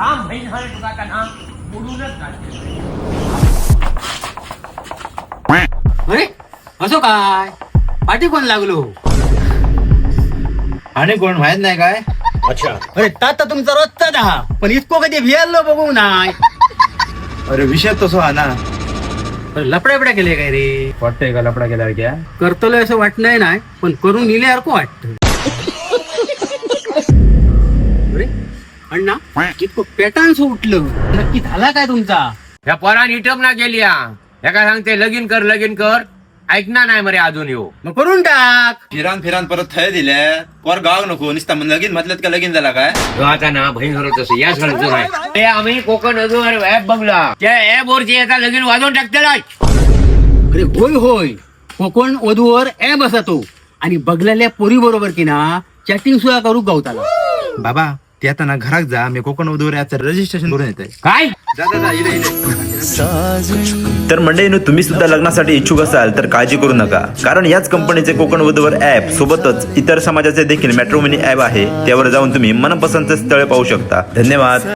थांब बहीण झाले तुका आता ना बुडूनच घालते. अरे असो काय पाठी कोण लागलो? आणि कोण माहित नाही काय? अरे ताता तुमचा रोजचा दहा, पण इतको कधी भियालो बघू नाही. अरे विषय तसो हा ना. अरे लपड्या बिपड्या केले काय रे? वाटतंय का लपडा केल्यावर क्या? करतलोय असं वाटणार नाही, पण करून इल्यासारखं वाटत. अरे अण्णा, इतकं पेटांस उठलं, नक्की झाला काय तुमचा? ह्या पोरान इटप ना केली हा. ह्या काय सांगते, लगीन कर लगीन कर, ऐकणार नाही मरे अजून येऊ. मग करून टाक. फिरान फिरान परत थय दिले पोर गाव नको नुसता लगीन म्हटलं का लगीन झाला काय? ह्यो आता ना बहीण घरात तसं याच घराचं नाही. ते आम्ही कोकण अजून ऍप बघला, त्या ऍप वरती एका लगीन वाजवून टाकतेला. अरे होय होय, कोकण वधूवर ऍप असा तो, आणि बघलेल्या पोरी बरोबर की ना चॅटिंग सुद्धा करू गवताला. बाबा, ते आता ना घरात जा, मी कोकण वधूवर ऍपचं रजिस्ट्रेशन करून येते. काय? जा जा जा, इले इले. तर मंडळींनो, तुम्ही सुद्धा लग्नासाठी इच्छुक असाल तर काळजी करू नका, कारण याच कंपनीचे कोकण वधूवर ॲप सोबतच इतर समाजाचे देखील मॅट्रोमनी ॲप आहे. त्यावर जाऊन तुम्ही मनपसंत स्थळे पाहू शकता. धन्यवाद.